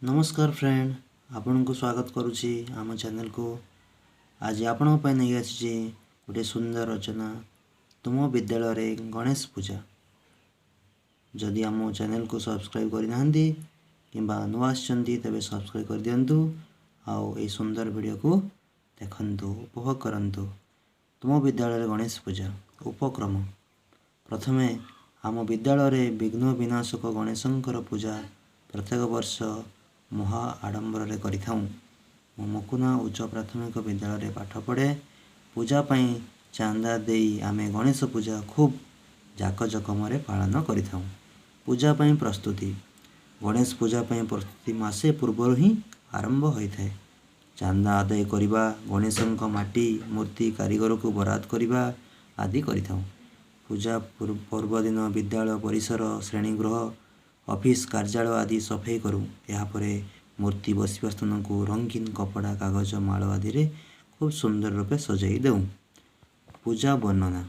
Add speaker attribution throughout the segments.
Speaker 1: ନମସ୍କାର ଫ୍ରେଣ୍ଡ, ଆପଣଙ୍କୁ ସ୍ୱାଗତ କରୁଛି ଆମ ଚ୍ୟାନେଲକୁ। ଆଜି ଆପଣଙ୍କ ପାଇଁ ନେଇ ଆସିଛି ଗୋଟେ ସୁନ୍ଦର ରଚନା, ତୁମ ବିଦ୍ୟାଳୟରେ ଗଣେଶ ପୂଜା। ଯଦି ଆମ ଚ୍ୟାନେଲକୁ ସବସ୍କ୍ରାଇବ୍ କରିନାହାନ୍ତି କିମ୍ବା ନୂଆ ଆସିଛନ୍ତି, ତେବେ ସବସ୍କ୍ରାଇବ୍ କରିଦିଅନ୍ତୁ ଆଉ ଏହି ସୁନ୍ଦର ଭିଡ଼ିଓକୁ ଦେଖନ୍ତୁ, ଉପଭୋଗ କରନ୍ତୁ। ତୁମ ବିଦ୍ୟାଳୟରେ ଗଣେଶ ପୂଜା। ଉପକ୍ରମ। ପ୍ରଥମେ, ଆମ ବିଦ୍ୟାଳୟରେ ବିଘ୍ନ ବିନାଶକ ଗଣେଶଙ୍କର ପୂଜା ପ୍ରତ୍ୟେକ ବର୍ଷ ମହା ଆଡ଼ମ୍ବରରେ କରିଥାଉଁ। ମୁଁ ମୁକୁନା ଉଚ୍ଚ ପ୍ରାଥମିକ ବିଦ୍ୟାଳୟରେ ପାଠ ପଢ଼େ। ପୂଜା ପାଇଁ ଚାନ୍ଦା ଦେଇ ଆମେ ଗଣେଶ ପୂଜା ଖୁବ୍ ଜାକଜକମରେ ପାଳନ କରିଥାଉଁ। ପୂଜା ପାଇଁ ପ୍ରସ୍ତୁତି। ଗଣେଶ ପୂଜା ପାଇଁ ପ୍ରସ୍ତୁତି ମାସେ ପୂର୍ବରୁ ହିଁ ଆରମ୍ଭ ହୋଇଥାଏ। ଚାନ୍ଦା ଆଦାୟ କରିବା, ଗଣେଶଙ୍କ ମାଟି ମୂର୍ତ୍ତି କାରିଗରକୁ ବରାଦ କରିବା ଆଦି କରିଥାଉଁ। ପୂଜା ପର୍ବଦିନ ବିଦ୍ୟାଳୟ ପରିସର, ଶ୍ରେଣୀଗୃହ, ଅଫିସ, କାର୍ଯ୍ୟାଳୟ ଆଦି ସଫେଇ କରୁ। ଏହାପରେ ମୂର୍ତ୍ତି ବସିବା ସ୍ଥାନକୁ ରଙ୍ଗୀନ କପଡ଼ା, କାଗଜ, ମାଳ ଆଦିରେ ଖୁବ୍ ସୁନ୍ଦର ରୂପେ ସଜାଇ ଦେଉ। ପୂଜା ବର୍ଣ୍ଣନା।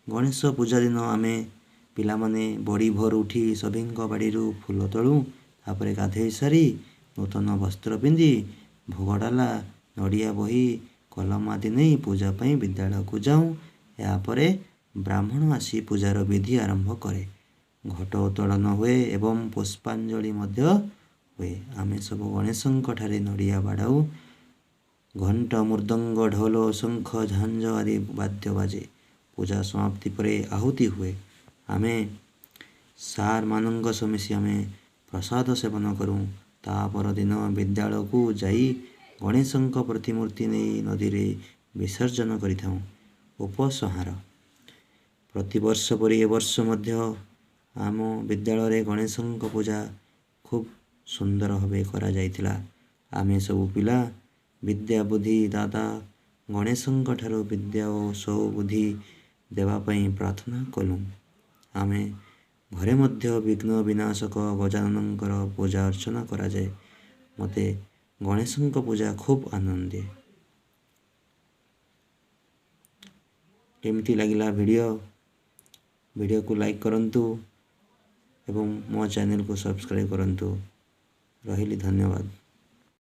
Speaker 1: ଗଣେଶ ପୂଜା ଦିନ ଆମେ ପିଲାମାନେ ବଡ଼ି ଭୋରୁ ଉଠି ସଭିଙ୍କ ବାଡ଼ିରୁ ଫୁଲ ତୋଳୁ। ତାପରେ ଗାଧୋଇ ସାରି ନୂତନ ବସ୍ତ୍ର ପିନ୍ଧି ଭୋଗ ଡାଲା, ନଡ଼ିଆ, ବହି, କଲମ ଆଦି ନେଇ ପୂଜା ପାଇଁ ବିଦ୍ୟାଳୟକୁ ଯାଉଁ। ଏହାପରେ ବ୍ରାହ୍ମଣ ଆସି ପୂଜାର ବିଧି ଆରମ୍ଭ କରେ। ଘଟ ଉତ୍ତୋଳନ ହୁଏ ଏବଂ ପୁଷ୍ପାଞ୍ଜଳି ମଧ୍ୟ ହୁଏ। ଆମେ ସବୁ ଗଣେଶଙ୍କ ଠାରେ ନଡ଼ିଆ ବାଡ଼ାଉ। ଘଣ୍ଟ, ମୃଦଙ୍ଗ, ଢୋଲ, ଶଙ୍ଖ, ଝାଞ୍ଜ ଆଦି ବାଦ୍ୟ ବାଜେ। ପୂଜା ସମାପ୍ତି ପରେ ଆହୁତି ହୁଏ। ଆମେ ସାର୍ମାନଙ୍କ ସହ ମିଶି ଆମେ ପ୍ରସାଦ ସେବନ କରୁ। ତା ପରଦିନ ବିଦ୍ୟାଳୟକୁ ଯାଇ ଗଣେଶଙ୍କ ପ୍ରତିମୂର୍ତ୍ତି ନେଇ ନଦୀରେ ବିସର୍ଜନ କରିଥାଉ। ଉପସଂହାର। ପ୍ରତିବର୍ଷ ପରି ଏ ବର୍ଷ ମଧ୍ୟ ଆମ ବିଦ୍ୟାଳୟରେ ଗଣେଶଙ୍କ ପୂଜା ଖୁବ୍ ସୁନ୍ଦର ଭାବେ କରାଯାଇଥିଲା। ଆମେ ସବୁ ପିଲା ବିଦ୍ୟା ବୁଦ୍ଧି ଦାତା ଗଣେଶଙ୍କ ଠାରୁ ବିଦ୍ୟା ଓ ସୁବୁଦ୍ଧି ଦେବା ପାଇଁ ପ୍ରାର୍ଥନା କଲୁ। ଆମେ ଘରେ ମଧ୍ୟ ବିଘ୍ନ ବିନାଶକ ଗଜାନନଙ୍କର ପୂଜା ଅର୍ଚ୍ଚନା କରାଯାଏ। ମୋତେ ଗଣେଶଙ୍କ ପୂଜା ଖୁବ୍ ଆନନ୍ଦ ଦିଏ। କେମିତି ଲାଗିଲା ଭିଡ଼ିଓ? ଭିଡ଼ିଓକୁ ଲାଇକ୍ କରନ୍ତୁ ଏବଂ ମୋ ଚ୍ୟାନେଲକୁ ସବସ୍କ୍ରାଇବ୍ କରନ୍ତୁ। ରହିଲି, ଧନ୍ୟବାଦ।